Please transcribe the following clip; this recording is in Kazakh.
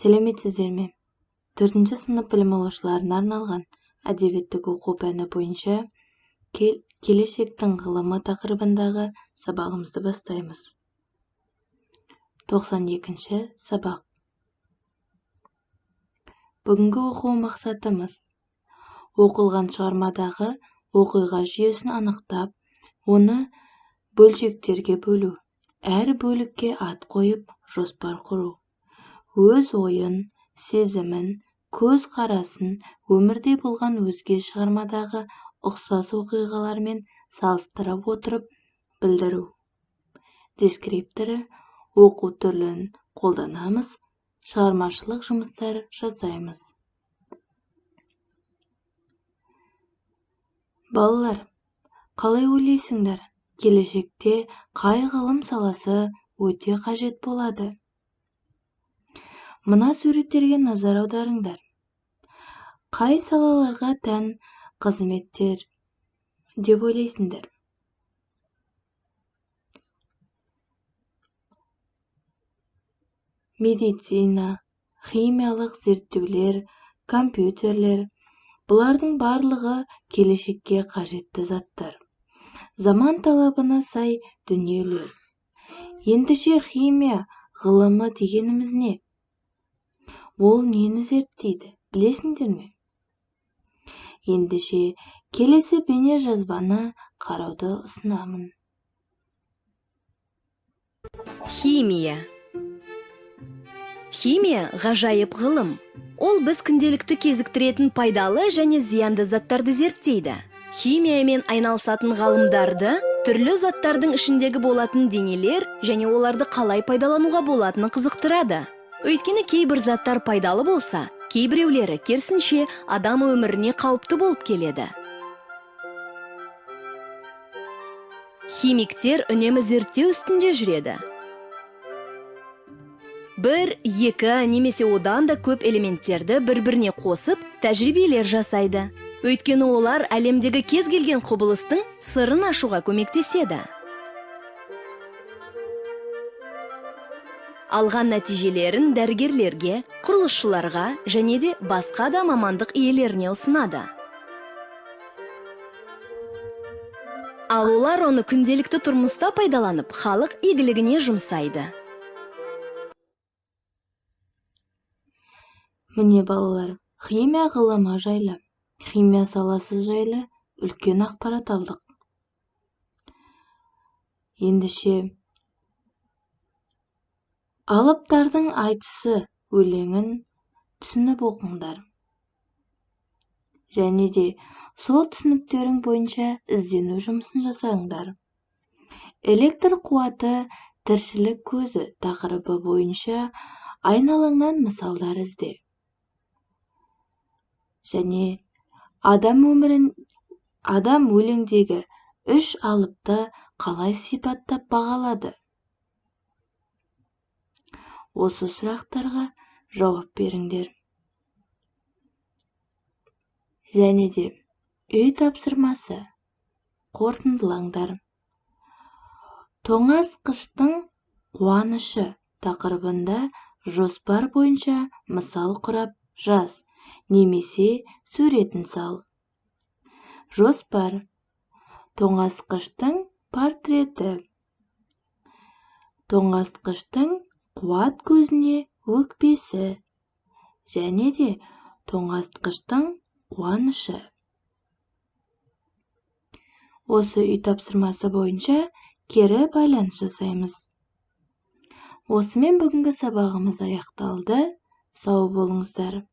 Сәлеметсіздер ме? 4-ші сынып білім алушыларына арналған әдебиеттік оқу пәні бойынша келешектің ғылымы тақырыбындағы сабағымызды бастаймыз. 92-ші сабақ. Бүгінгі оқу мақсатымыз оқылған шығармадағы оқиға жүйесін анықтап, оны бөлшектерге бөлу, әр бөлікке ат қойып, жоспар құру. Өз ойын, сезімін, көз қарасын өмірде болған өзге шығармадағы ұқсас оқиғалармен салыстырып отырып білдіру. Дескрипторы оқу түрлерін қолданамыз, шығармашылық жұмыстар жасаймыз. Балалар, қалай ойлайсыңдар, келешекте қай ғылым саласы өте қажет болады? Мына суреттерге назар аударыңдар. Қай салаларға тән қызметтер деп ойлайсыңдар? Медицина, химиялық зерттеулер, компьютерлер, бұлардың барлығы келешекке қажетті заттар. Заман талабына сай дүниелер. Ендеше химия ғылымы дегеніміз не? Ол нені зерттейді, білесіңдер ме? Ендеше келесі бейне жазбаны қарауды ұсынамын. Химия. Химия ғажайып ғылым. Ол біз күнделікті кезіктіретін пайдалы және зиянды заттарды зерттейді. Химиямен айналысатын ғалымдарды түрлі заттардың ішіндегі болатын денелер және оларды қалай пайдалануға болатыны қызықтырады. Өйткені кейбір заттар пайдалы болса, кейбіреулері керісінше адам өміріне қауіпті болып келеді. Химиктер үнемі зерттеу үстінде жүреді. 1, 2 немесе одан да көп элементтерді бір-біріне қосып, тәжірибелер жасайды. Өйткені олар әлемдегі кез келген құбылыстың сырын ашуға көмектеседі. Алған нәтижелерін дәрігерлерге, құрылысшыларға және де басқа да мамандық иелеріне ұсынады. Ал олар оны күнделікті тұрмыста пайдаланып, халық игілігіне жұмсайды. Міне балалар, химия ғылымы жайлы, химия саласы жайлы үлкен ақпарат алдық. Ендеше алыптардың айтысы өлеңін түсініп оқыңдар. Және де сол түсініктерің бойынша іздену жұмысын жасаңдар. Электр қуаты тіршілік көзі тақырыбы бойынша айналаңнан мысалдар ізде. Және адам өлеңдегі үш алыпты қалай сипаттап бағалады? Осы сұрақтарға жауап беріңдер. Және де үй тапсырмасы қорытындылаңдар. Тоңазытқыштың қуанышы тақырыбында жоспар бойынша мысал құрап жаз немесе суретін сал. Жоспар. Тоңазытқыштың портреті. Тоңазытқыштың қуат көзіне өкпесі және де тоңазытқыштың қуанышы. Осы үй тапсырмасы бойынша кері байланыс жасаймыз. Осымен бүгінгі сабағымыз аяқталды. Сау болыңыздар.